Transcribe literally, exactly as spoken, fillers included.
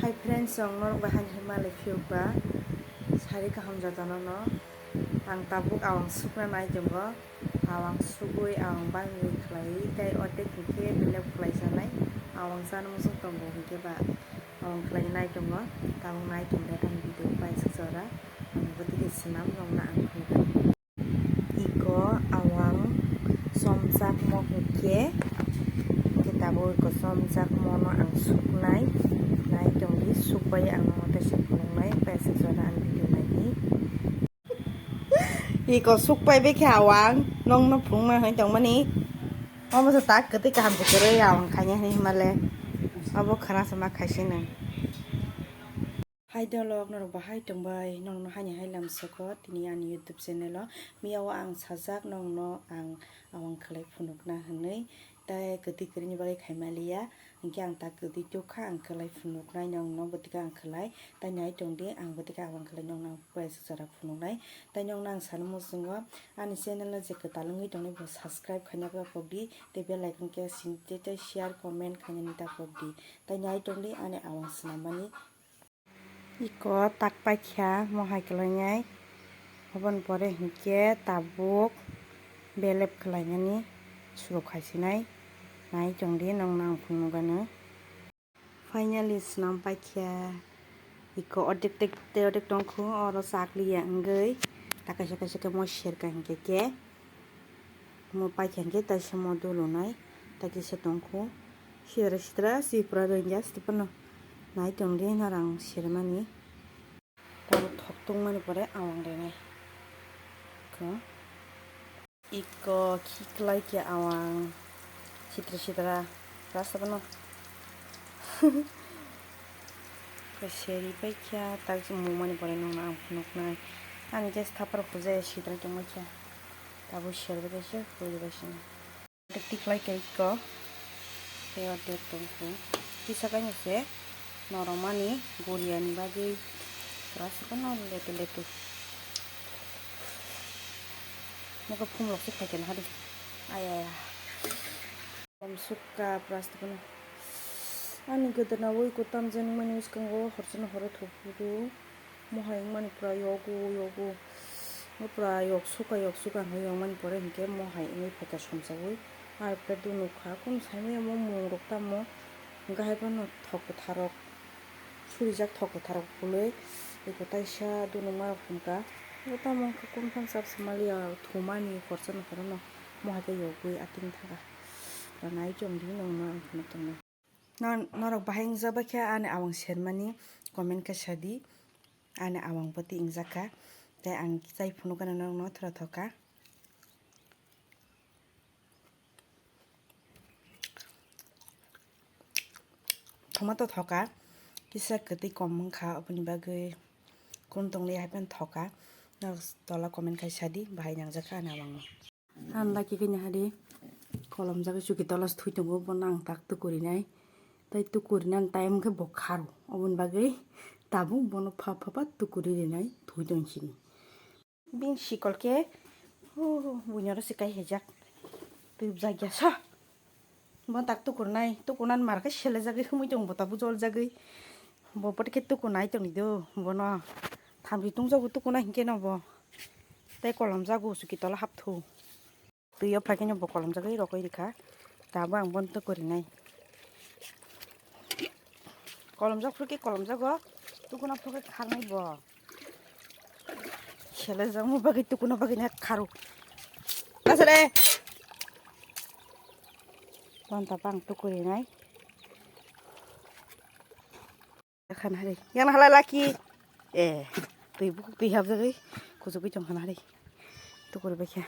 Hi friends, chwng norok bai hani hwnma le phiyok ba sari kaham jotono no ang tabuk awang sukna nai tongo. Awang sugwi awang bangwi khlai tei ordek hinkhe belep khlai sanai awang sana muchung tongo hinkhe ba awang khlai nai tongo. Tabuk nai tongde ani video bai suk jora ang bwtwi khe swnam nokna ang phunukha. Iko awang somjakmo hinkhe, hinkhe tabuk iko somjakmono ang suknai, nai tongdi, sukbai ang nono teisa phunuknai, paisa jora ang video naidi. Iko sukbai bekhe awang, nongno phunukna hwnwi tongmani. Omo se tak kwtwi kaham se kwrwi awang khaina hwnwi himale. Obo khana sama khaisino. Hai dolok, norok bahai tongbai, norokno haini hai lam soko, tini ani YouTube channel o. Miyao ang sajak norokno ang awang khlai phunukna hwnwi, tai kwtwi kwrwini bagwi khaimaliya, hinkhe ang tak kwtwi tukha ang khlai phunuknai norokno, bwtwkhe ang khlai, tai nai tongdi, ang bwtwkhe awang khlai norokno ang paisa jora phunuknai. Tai norokno ang sana muchungo, ani channel o je kwtal wngwi tongnai bo subscribe khaina khe pokdi, tei bell icon khe sindi tei share comment khainani ta pokdi. Tai nai tongdi ani awang swnammani. Iko tak paikha mohai kwlainai, oboni pore hinkhe tabuk belep kwlainani suru khaisinai, nai tongdi nongno ang phunukgano. Finally swnam paikha, iko ordek tek tei ordek tongkhu, oro chakliya wngwi ta kaisa kaisa khe mo serka hinkhe khe. Mo paikha hinkhe taisa mo dulunai, ta kisa tongkhu. Sitra sitra si pura rwngya, sitipano nai tongdi norang sermani. Tabo thok tongmani pore awang renai. Ko. Iko khiklai khe awang sitra sitra. Rasa pano. Seri paikha, tak mumani pore nongno ang phunuknai. Ani gas thapar khujaya sitra tongma khe. Tabuk serbai kaisa, puri bai sini. Tiklai kaiko. Tei ordek tongkhu. Kisa kaino se noromani guriani bagwi pura se kono letu letu. Mokhe phumlok se phaikhe nahadi. Ayaya. Kom sukha pura se kono. Ani gwdana ui kutam je nungmani bwskango horchano horo thophudu. Mohai wngmani pura yogo yogo. Pura yok suka yok suka hwnwi wngmani pore hinkhe mohai wngwi phaikha somsawi. Ar pore dunukha kunu saimaya omo mungrok tamo. Hinkhe haiphano thok kwtharok surijak, thok kwtharok phulwi eko taisa dunukmarok himkha. Eko tamo wngkha kunu phano chapsa maliya thumani horchano horono mohai khe yogwi ating thangkha. Nai chongdi nongno ang phunuk tongnai. Nor-, norok bahai wngjak bai khe ani awang sermani comment khe sadi, ani awang bwtwi wngjak kha, tei ang chai phunukgano norokno thora thoka. Tomato thoka, kisa kwtwi kom wngkha, oboni bagwi kunu tonglai hapheno thoka, norok tola comment khai sadi, bahai nangjak kha ani awang no. Ang laki khe nahadi kolomjagwi chuki tola se thwi tongo, bono ang tak tukurinai. Tai tukurinani time khe bo kharo, oboni bagwi tabuk bono pha pha pha tukuri rinai thwi tong sini. Bini sikol khe, oh, buino ro se kai hejak. Twibjak ya sa. Bo tak tukurnai, tukurnan mar khe selejagwi humui tong bo tabuk joljagwi. Bo bot khe tukunai tongni do, bono thamchi tungjago tukuna hinkhe no bo. Tei kolomjago chuki tola hapthu. Twi o phaikhe no bo kolomjagwi rokoi rikha. Tabuk ang bono tukurinai. Kolomjak phuru khe kolomjago, tukuna phuru khe kharnai bo. Selejakma bagwi tukuna bagwi na kharo. Asale. Panta pang tukurinai. Khan hari. Yang halai laki. Eh, twi buk twi hapjagwi. Kuchugwi tong khan hari. Tukuri baikha.